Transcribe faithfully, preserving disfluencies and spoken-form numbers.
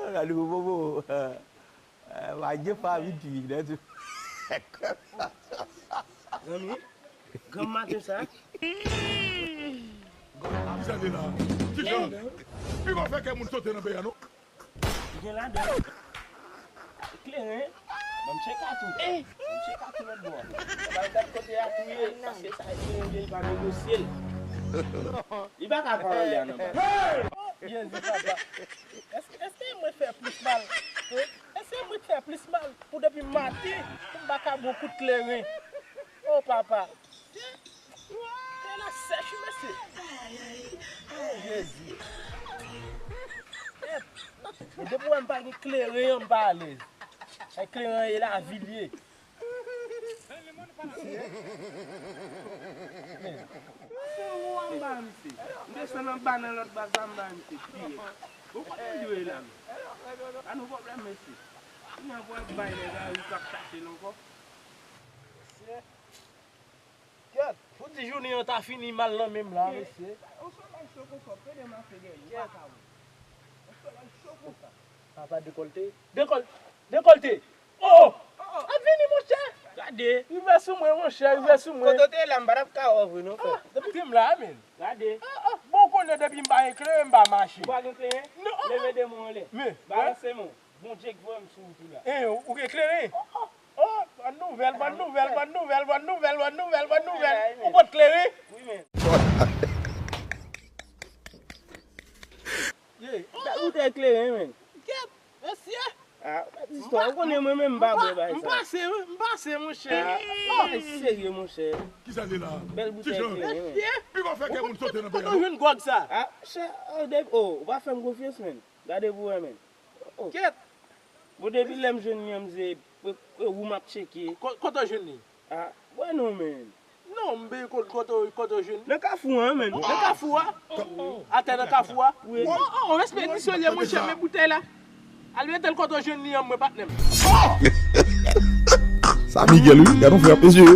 Gade pou bobo. Wa gen pa vin pi nan tou. Zanmi, granm maten sa. Kisa de la? Kijan? Pi pa fè kè moun sote nan peyi a non. Gen ladan. Kleren. Ban m tcheka tou. Ban m tcheka tou lòt bò. Ban m gad kote a tou ye. Paske sa e kleren li pa negosye l. Li pa ka pale a nan bal. Jezi papa. Èske, èske mwen fè plis mal? Èske mwen fè plis mal pou depi maten pou m pa ka bon kout kleren? O papa. Tè la sèch wi mesye. O Jezi. Men depi w wè m pa gen kleren an m pa alèz. Ay kleren an e lavi l ye. Anba misye. M desann anba nan lòt baz la m ba misye. Bon kote l dwe la men. Pa nou pwoblèm mesye. Kounya pou ap bay nèg la ri k ap chache l ankò. Kèt, pou di jounen an ta fini mal nan men m la mesye. Yon solèy cho konsa, w pede mache dèyè, ou pa ka wè. Yon solèy cho konsa. Papa dekòlte. Dekòl, dekòlte. Oh! Ap vini monchè. Gade. Rive sou mwen monchè, rive sou mwen. Kote w te ye la, m pa t ap ka wè w vre non frè. Depi m la men. Gade. Bon w konnen depi m pa gen kleren m pa mache. Ou pa gen kleren? Non. Leve de men w anlè. Men. Balanse men w. Bondye k voye m sou wout ou la. E, ou gen kleren? Oh, oh, oh, bòn nouvèl, bòn nouvèl, bòn nouvèl, bòn nouvèl, bòn nouvèl, bòn nouvèl, bòn nouvèl. Ou pot kleren? Wi men. Ye, bèl boutèy kleren men. Kèt, mesye. Ah, bèl istwa. Ou konnen mwen menm m pa bwè bagay sa. M pase, m pase monchè. Ah, bagay serye monchè. Kisa de la? Bèl boutèy kleren men. Mesye. Pi pa fè kè moun sote nan peyi a non. Kote w jwenn gwòg sa? Ah, chè, oh, ou pa fè m konfyans men. Gade pou wè men. Kèt. Bon depi lè m jwenn li an m se e ou m ap tcheke. Kote w jwenn li? Ah, wè non men. Non, m ben kote w jwenn li? Nan kafou an men. Nan kafou a? Atè nan kafou a? Wi. Oh, oh, respè misye ye monchè, men boutèy la. Al mete l kote w jwenn li an mwen patnè m. Sa Miguel wi, gade yon frè mesye.